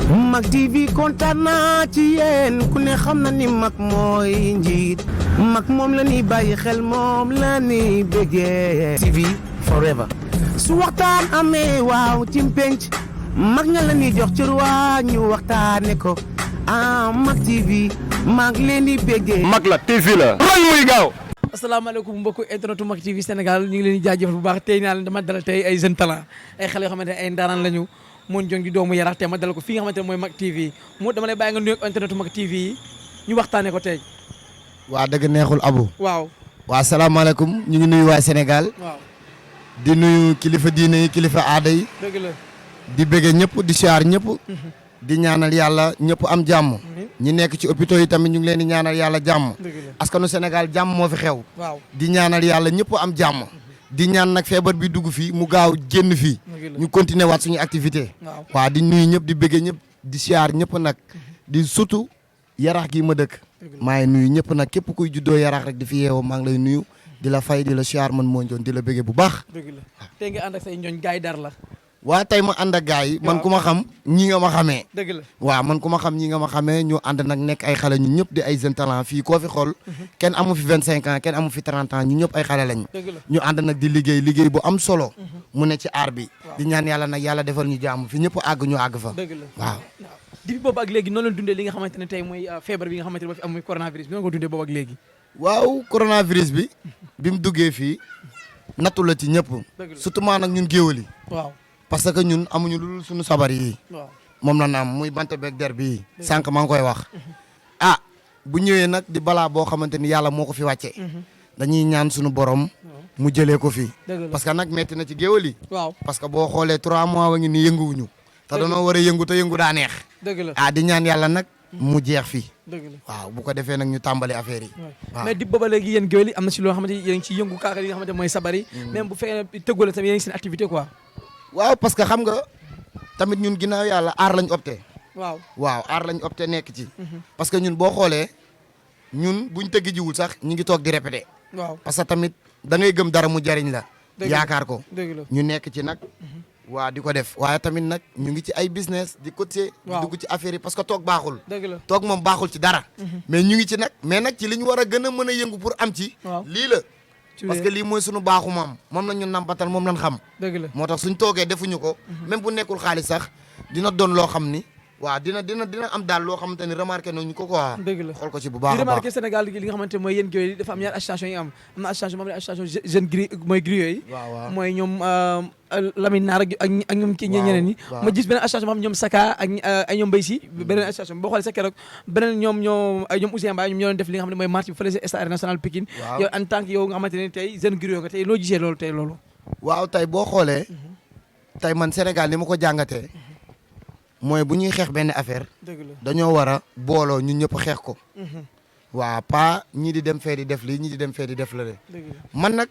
Mak TV kontaan naa ci yéen ku ne xam na ni Mak mooy njiit Mak moom la ni bàyyi xel moom la ni bëggee TV forever su waxtaan amee waaw ci penc Mak nga la ni jox cër waa ñu waxtaane ko Mak TV Mak leen di bëggee Mak la TV la roñ muy gaaw. asalaamaaleykum mbokku internetu Mak TV Sénégal ñu ngi leen di jaajëfal bu baax tey naa leen dama dalal tey ay jeune talent ay xale yoo xamante ne ay ndaanaan lañu moon jong di doomu Yaraax te ma dalal ko fii nga xamante ne mooy Mak TV moo dama lay bàyyi nga nuyoog internetu Mak TV yi ñu waxtaane ko tey. waa dëgg neexul Abou. waaw. waa salaamaaleykum ñu ngi nuyu waa Sénégal. waaw. di nuyu kilifa diine yi kilifa aada yi. dëgg la. di bëgge ñëpp di siyaar ñëpp. di ñaanal yàlla ñëpp am jàmm. ñi nekk ci hôpitaux yi tamit ñu ngi leen di ñaanal yàlla jàmm. askanu Sénégal jàmm moo fi xew. waaw. di ñaanal yàlla ñëpp am jàmm. di ñaan nag feebar bi dugg fii mu gaaw génn fii. ñu continuer waat suñu activité. waaw di nuyu ñëpp di bëgge ñëpp di siyaar ñëpp nag. di surtout Yaraax gi ma dëkk. maa ngi nuyu ñëpp nag képp kuy juddoo Yaraax rek di fi yeewoo maa ngi lay nuyu di la fay di la siyaar man moo njoon di la bëgge bu baax. dëgg la tey nga ànd ak say ñooñ gaay dar la. waa tey ma ànd ak gars yi man ku ma xam ñi nga ma xamee. dëgg la waaw man ku ma xam ñi nga ma xamee ñu ànd nag nekk ay xale ñun ñëpp di ay jeunes talent fii koo fi xool kenn amu fi 25 ans kenn amu fi 30 ans ñu ñëpp ay xale lañ. ñu ànd nag di liggéey bu am solo. mu ne ci aar bi. di ñaan yàlla nag yàlla defal ñu jàmm fi ñëpp àgg ñu àgg fa. dëgg la waaw. depuis boobu ak léegi noonu la dundee li nga xamante ne tey mooy feebar bi nga xamante ne ba fi am muy coronavirus bi noonu ko dundee boobu ak léegi. waaw coronavirus bi bi mu duggee fii nattu la ci ñëpp. surtout maa nag ñun géwël yi. waaw. parce que ñun amuñu lu dul suñu sabar yi. waaw moom la naam muy bant beeg der bii. sànq maa ngi koy wax. bu ñëwee nag di balaa boo xamante ni yàlla moo ko fi wàcce dañuy ñaan suñu borom. mu jëlee ko fi. parce que nag metti na ci géwël yi. waaw parce que boo xoolee 3 mois wa ngi ni yënguwuñu. te danoo war a yëngu te yëngu daa neex. dëgg la di ñaan yàlla nag. mu jeex fii. dëgg la waaw bu ko defee nag ñu tàmbali affaire yi. waaw mais di booba léegi yéen géwél yi am na si loo xamante ni yéen ngi ci yëngu kaaka yi nga xamante mooy sabar yi. même bu fekkee ne tëggale tamit yéen ngi seen activité quoi. waaw parce que xam nga tamit ñun ginnaaw yàlla aar lañ opté. waaw aar lañ opté nekk ci. parce que ñun boo xoolee ñun buñ tëgg jiwul sax ñu ngi toog di répété. waaw parce que tamit da ngay gëm dara mu jariñ la. yaakaar ko dëgg la ñu nekk ci nag. waaw di ko def waaye tamit nag ñu ngi ci ay business di cotiser. di dugg ci affaire yi parce que toog baaxul. dëgg la toog moom baaxul ci dara. mais ñu ngi ci nag mais nag ci li ñu war a gën a mën a yëngu pour am ci. lii la. parce que lii mooy suñu baaxu maam moom lañ ñu nampatal moom lañ xam. dëgg la moo tax suñ toogee defuñu ko. même bu nekkul xaalis sax dina doon loo xam ni. waaw dina am daal loo xamante ni remarqué nañu ko quoi. dëgg la xool ko ci bu baax a baax di remarqué Sénégal li nga xamante mooy yéen géwél yi dafa am ñaari association yi am na association moom la association jeune gris mooy griot yi. waaw mooy ñoom Lamine Naar ak ñoom kii ñeneen ñi. ma gis beneen association boo xam ñoom Saka ak ay ñoom Mbaye si beneen association boo xoolee sa keroog beneen ñoom Ousseyn Mbaye ñoom ñoo doon def li nga xam ne mooy marche bi fële si stade national Pikine. yow en tant que yow nga xamante ne tey jeune griot nga tey loo gisee loolu tey loolu. waaw tey boo xoolee. tey man Sénégal ni ma ko jàngatee. mooy bu ñuy xeex benn affaire. dañoo war a booloo ñun ñëpp xeex ko. waaw pas ñii di dem fee di def lii ñii di dem fee di def la de. man nag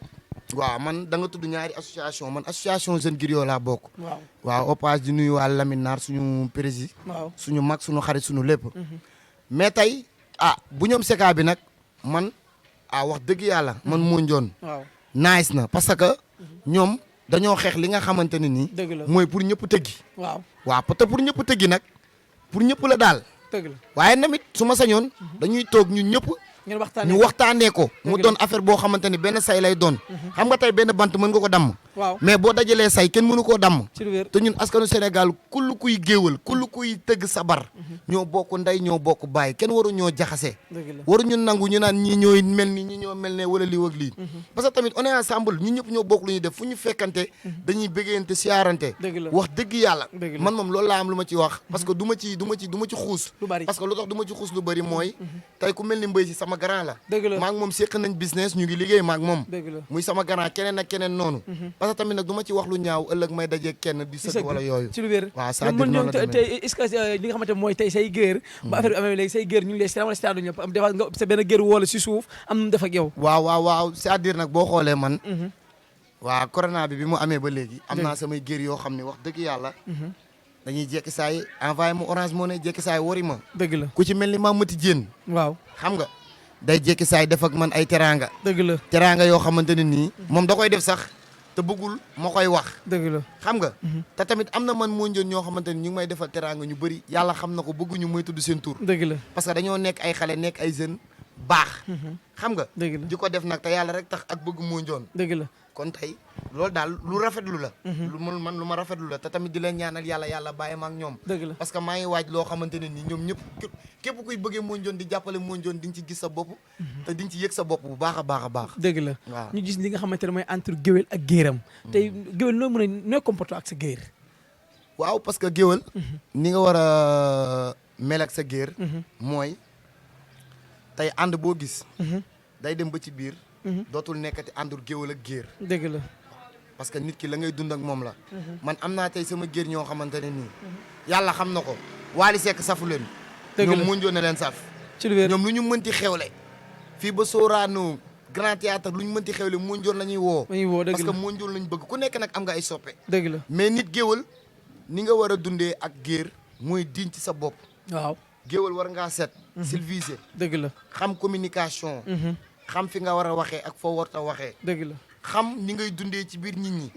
waaw man da nga tudd ñaari association man association jeune griot laa bokk. waaw au passage di nuyu waa Lamine Naar suñu président. suñu mag suñu xarit suñu lépp. mais tey bu ñoom Seka bi nag man wax dëgg yàlla man moo njoon. nice na parce que ñoom. dañoo xeex li nga xamante ne nii. mooy pour ñëpp tëggi. waaw peut être pour ñëpp tëggi nag pour ñëpp la daal. waaye namit su ma sañoon. dañuy toog ñun ñëpp. ñu waxtaanee ko. mu doon affaire boo xamante ni benn say lay doon. xam nga tey benn bant mën nga ko damm. mais boo dajalee say kenn mënu koo damm. te ñun askanu Sénégal kull kuy géewal kull kuy tëgg sabar. ñoo bokk ndey ñoo bokk baay kenn waru ñoo jaxase. waru ñu nangu ñu naan ñii ñooy mel ni ñii ñoo mel ne wala lii ak lii. parce que tamit on est ensemble ñun ñëpp ñoo bokk lu ñuy def fu ñu fekkante. dañuy bëggante siyaarante. wax dëgg yàlla. man moom loolu laa am lu ma ci wax. parce que du ma ci xuus. parce que lu tax du ma ci xuus lu bari mooy. tey ku mel ni Mbaye si sama grand la. maa ngi moom séq nañ business ñu ngi liggéey maa ngi moom. muy sama grand keneen ak keneen noonu. parce que tamit nag du ma ci wax lu ñaaw ëllëg may daje kenn di sëgg wala yooyu. ci lu wér waaw c'est-à-dire noonu la demee tey est-ce que li nga xamante mooy tey say géer ba affaire bi amee léegi say géer ñu ngi lay seetaan wala seetaan ñëpp am des fois nga sa benn géer wala si suuf am nu def ak yow. waaw c'est-à-dire nag boo xoolee man. waaw corona bi mu amee ba léegi. am naa samay géer yoo xam ne wax dëgg yàlla. dañuy jekki saay envoyé ma Orange Money jekki saay wari ma. dëgg la ku ci mel ni Mamati Diène. xam nga day jekki saay def ak man ay teraanga. dëgg la teraanga yoo xamante ne nii. moom da koy def sax te bëggul ma koy wax. dëgg la xam nga. te tamit am na man Moundione ñoo xamante ni ñu ngi may defal teraanga ñu bëri yàlla xam na ko bëgguñu muy tudd seen tur. dëgg la parce que dañoo nekk ay xale nekk ay jeunes baax. xam nga. dëgg la di ko def nag te yàlla rek tax ak bëgg Moundione. dëgg la kon tey loolu daal lu rafetlu la. lu man lu ma rafetlu la te tamit di leen ñaanal yàlla bàyyi ma ak ñoom. dëgg la parce que maa ngi waaj loo xamante ne ni ñoom ñëpp képp kuy bëggee Moundione di jàppale Moundione di nga ci gis sa bopp. te di nga ci yëg sa bopp bu baax a baax a baax. dëgg la waaw ñu gis li nga xamante ne mooy entre géwél ak géeram. tey géwél noo mën a nooy comporté ak sa géer. waaw parce que géwél ni nga war a mel ak sa géer. mooy tey ànd boo gis. day dem ba ci biir. dootul nekkati àndur géwél ak géer. dëgg la parce que nit ki la ngay dund ak moom la. man am naa tey sama géer ñoo xamante ne nii. yàlla xam na ko. Waly Seck safu leen. dëgg la ñoom Moundione na leen saf. ci lu wér ñoom lu ñu mënti xewle. fii ba Sorano Grand Théâtre lu ñu mënti xewle Moundione la ñuy woo. la ñuy woo dëgg parce la que Moundione lañ bëgg ku nekk nag am nga ay soppe. dëgg la mais nit géwél ni nga war a dundee ak géer mooy diñ ci sa bopp. waaw géwél war ngaa set. civilisé dëgg la xam communication. xam fi nga war a waxee ak foo warta waxee. dëgg la xam ni ngay dundee ci biir nit ñi.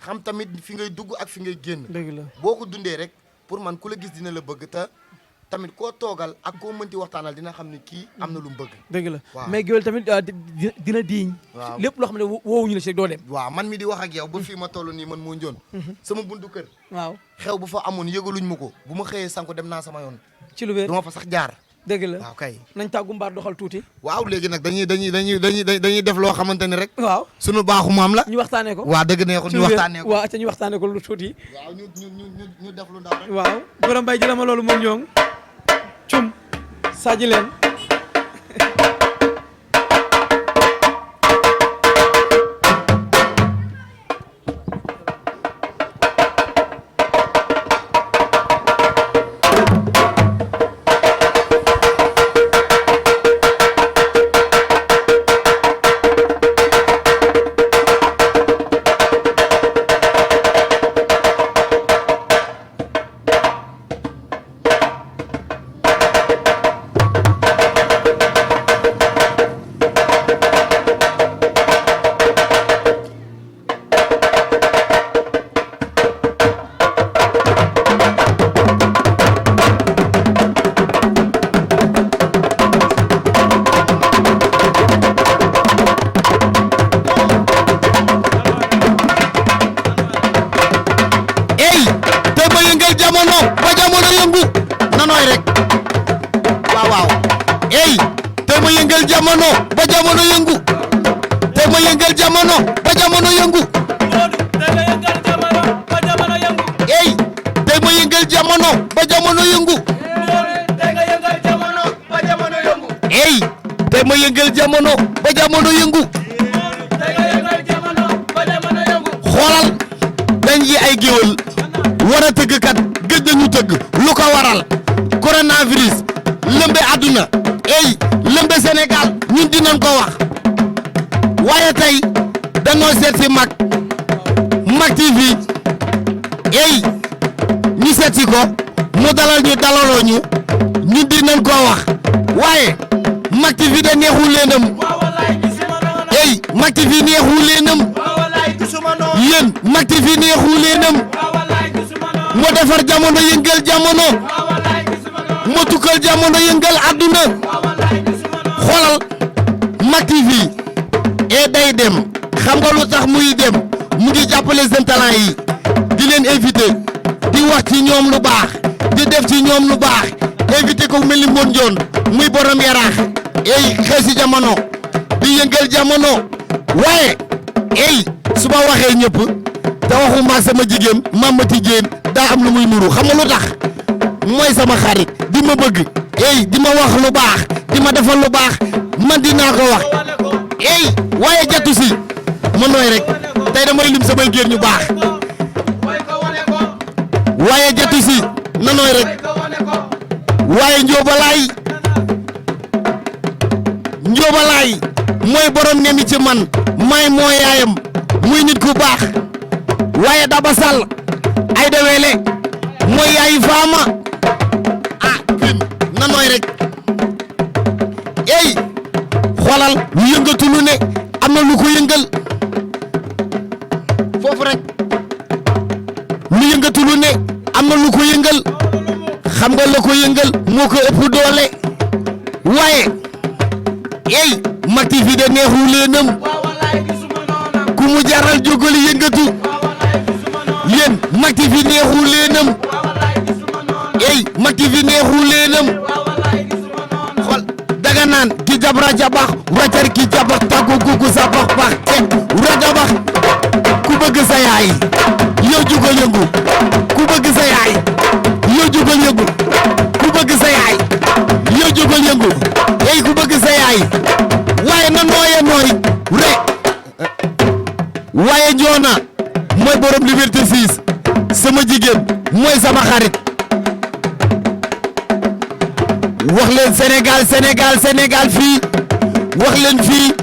xam tamit fi ngay dugg ak fi ngay génn. dëgg la boo ko dundee rek pour man ku la gis dina la bëgg te tamit koo toogal ak koo mënti waxtaanal dina xam ni kii am na lu mu bëgg. dëgg la waaw. mais géwél tamit dina diiñ. waaw. lépp loo xam ne woowuñu la si doo dem. waaw man mi di wax ak yow ba fii ma toll nii man Moundione. sama buntu kër. waaw xew bu fa amoon yëgaluñ ma ko bu ma xëyee sanko dem naa sama yoon. ci lu wér du ma fa sax jaar. dëgg la waaw kay. nañ tàggu mbaar doxal tuuti. waaw léegi nag dañuy def loo xamante ni rek. waaw sunu baaxu maam la. ñu waxtaanee ko. waa dëgg neexul ñu waxtaanee ko. waaw te ñu waxtaanee ko lu tuuti. waaw ñu def lu ndaw rek. waaw borom bay jëlama loolu moom ñoŋ cum saaji leen jamono ba jamono yëngu te ma yëngal jamono ba jamono yëngu ey te ma yëngal jamono ba jamono yëngu ey te ma yëngal jamono ba jamono yëngu xoolal dañ yi ay géwël war a tëgg kat gëj nañu tëgg lu ko waral coronavirus lëmbe àdduna ey lëmbe Sénégal ñun dinañ ko wax waaye tey dañoo seet si Mak TV ey ñu seet si ko mu dalal ñu dalaloo ñu ñun dinañ ko wax waaye Mak TV da neexu leenam ey Mak TV neexu leenam yéen Mak TV neexu leenam moo defar jamono yëngal jamono moo tukkal jamono yëngal àdduna xoolal Mak TV e day dem xam nga lu tax muy dem mu ngi jàppale seen talent yi di leen invité di wax ci ñoom lu baax di def ci ñoom lu baax invité ko mel ni Moundione muy borom yaraax ey xëy si jamono di yëngal jamono waaye ey su ma waxee ñëpp te waxuma sama jigéen Mamati Jéen daa am lu muy nuru xam nga lu tax mooy sama xarit di ma bëgg ey di ma wax lu baax di ma defal lu baax man dinaa ko wax ey waaye jattu si ma nooy rek tey damay lim samay géer ñu baax waaye jattu si na nooy rek waaye njóobalaay mooy borom ñemi ci man may moo yaayam muy nit ku baax waaye Daba Sall ay dawele mooy yaayu faama ah bin na nooy rek ey xoolal lu yëngatu lu ne am na lu ko yëngal Bamba la ko yëngal moo ko ëpp doole waaye ey Mak TV de neexu leenam ku mu jaral jógal yëngatu yéen Mak TV neexu leenam ey Mak TV neexu leenam xol daga naan ki jabra jabax wacar ki jabax tàggu gugu sa bax bax te rajabax ku bëgg sa yaay yow jógal yëngu ku bëgg sa yaay yow jógal yëngu ku bëgg sa yaay yow jógal yëngu ey ku bëgg sa yaay waaye na nooye nooy rek waaye Njoona mooy borom Liberté 6 sama jigéen mooy sama xarit wax leen Sénégal Sénégal Sénégal fii wax leen fii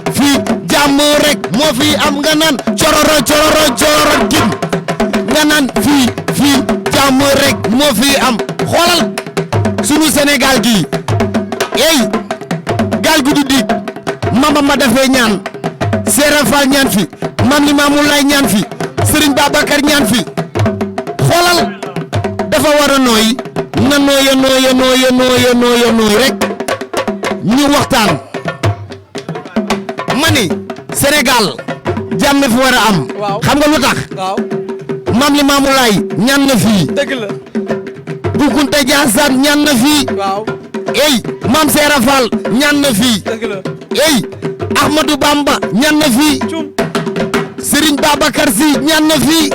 jàmm rek moo fi am nga naan cororo cororo cororo kim nga naan fii jàmm rek moo fi am xoolal sunu Sénégal gii ey gaal gu du dig mama ma dafee ñaan Seera Fall ñaan fi Mam Limaamu Laay ñaan fi Serigne Babacar ñaan fi xoolal dafa war a nooy na nooy rek ñu waxtaan ma ni Sénégal jàmm fi war a am xam nga lu tax Mam Limaamu Laay ñaan na fii dëgg la Bu Kunta Jaasaan ñaan na fii ey Mam Seera Fall ñaan na fii dëgg la ey Ahmadou Bamba ñaan na fii Serigne Babacar Sy ñaan na fii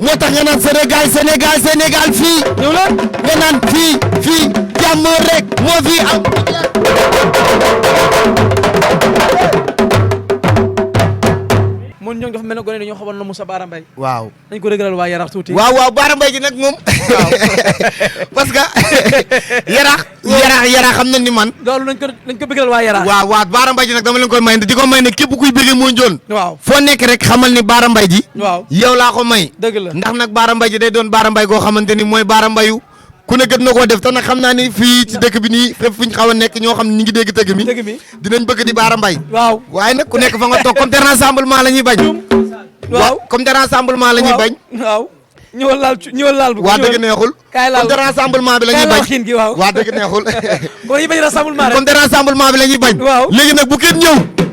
moo tax nga naan Sénégal fii ñëw la nga naan fii jàmm rek moo fi am moon ñoo dafa mel ne gone dañoo xamoon na Moussa Bara Mbaye waaw dañ ko régalal waa Yarax tuuti waaw Bara Mbaye ji nag moom parce que Yarax xam na ni man loolu lañ ko bëggal waa Yarax waaw Bara Mbaye ji nag dama leen koy may di ko may ne képp kuy bëgge moo njoon foo nekk rek xamal ni Bara Mbaye ji yow laa ko may dëgg la ndax nag Bara Mbaye ji day doon Bara Mbaye goo xamante ni mooy Bara Mbayu ku ne gën na koo def te nag xam naa ni fii ci dëkk bi nii fépp fu ñu xaw a nekk ñoo xam ne ñu ngi dégg tëgg mi dinañ bëgg di Bara Mbaye waaye nag ku nekk fa nga toog comme te rassemblement la ñuy bañ comme te rassemblement la ñuy bañ ñëwal laal bu waa dëgg neexul comme te rassemblement bi la ñuy bañ waa dëgg neexul comme te rassemblement bi la ñuy bañ léegi nag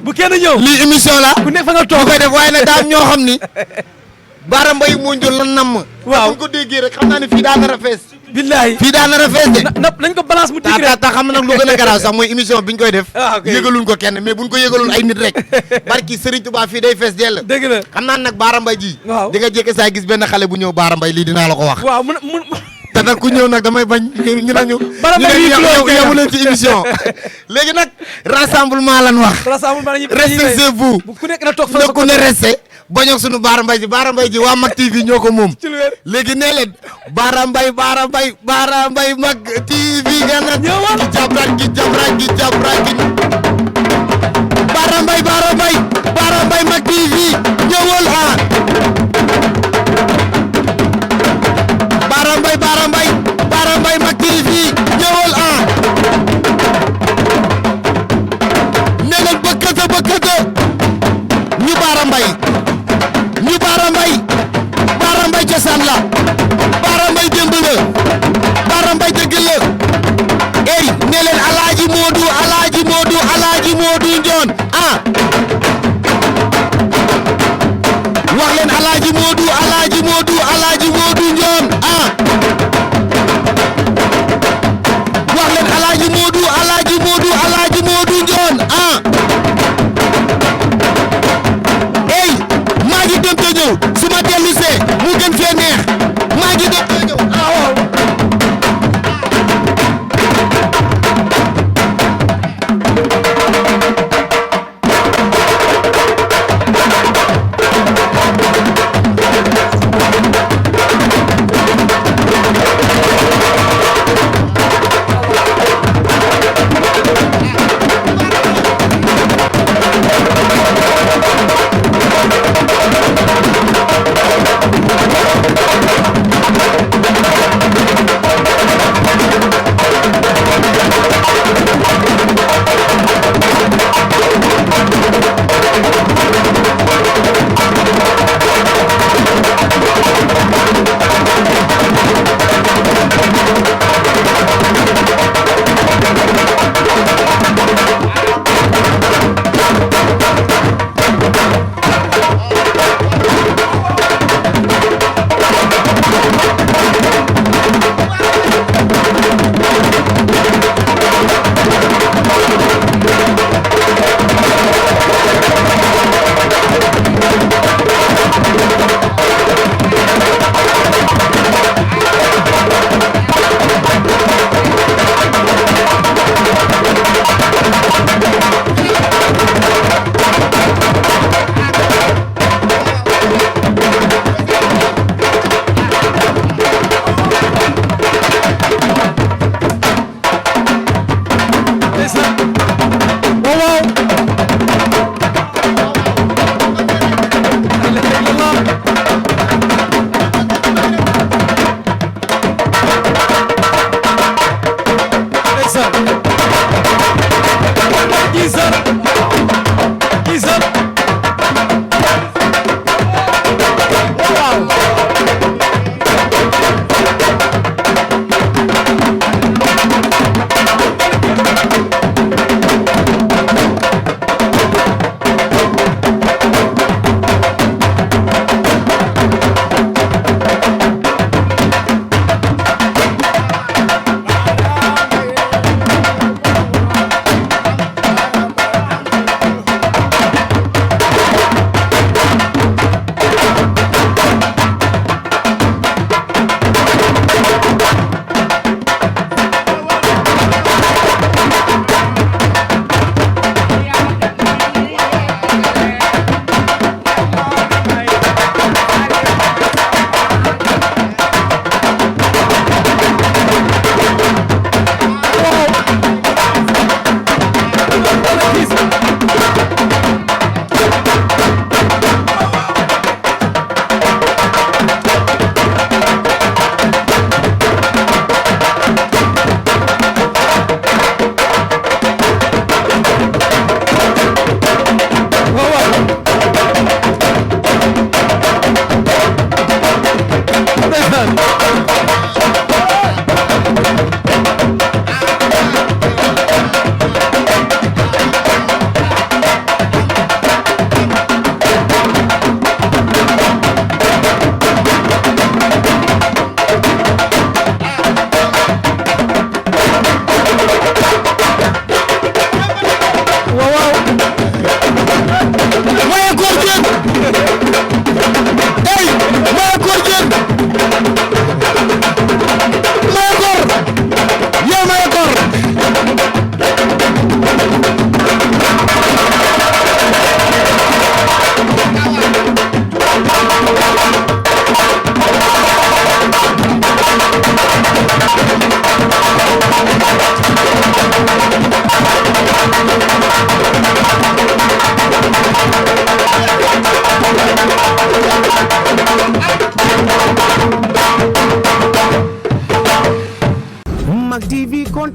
bu kenn ñëw lii émission la ku nekk fa nga toog koy def waaye nag daam ñoo xam ni Bara Mbaye moo njël lan namm buñ ko déggee rek xam naa ne fii daa nar a fees billahi fii daa nar a fees de nañ ko balance mu tigre ta xam nag lu gën a garaaw sax mooy émission biñ koy def yëgaluñ ko kenn mais buñ ko yëgalul ay nit rek barki Serigne Touba fii day fees dell dëgg la xam naa nag Bara Mbaye ji di nga jékki saa gis benn xale bu ñëw Bara Mbaye lii dinaa la ko wax waaw te nag ku ñëw nag damay bañ ñu nañu yow leen ci émission léegi nag rassemblement lan wax restez chez vous ku nekk na toog ku ne resté bañoog sunu Bara Mbaye ji waa Mak TV ñoo ko moom léegi nee leen Bara Mbaye Mak TV gana gi jabran gi Bara Mbaye Mak TV ñëwal Bara Mbaye Mak TV ñëwal nee leen bëkkata ñu Bara Mbaye cosaan la Bara Mbaye démb la Bara Mbaye dëgg la ey nee leen Alaaji Moodu Njoon wax leen Alaaji Moodu Njoon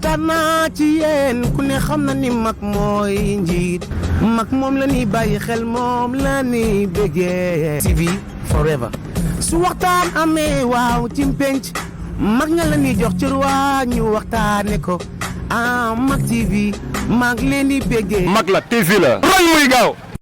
kontaan naa ci yéen ku ne xam na ni mag mooy njiit mag moom la ni bàyyi xel moom la ni bëggee TV forever su waxtaan amee waaw ci penc mag nga la ni jox cër waa ñu waxtaane ko Mak TV mag leen di bëggee mag la TV la roñ muy gaaw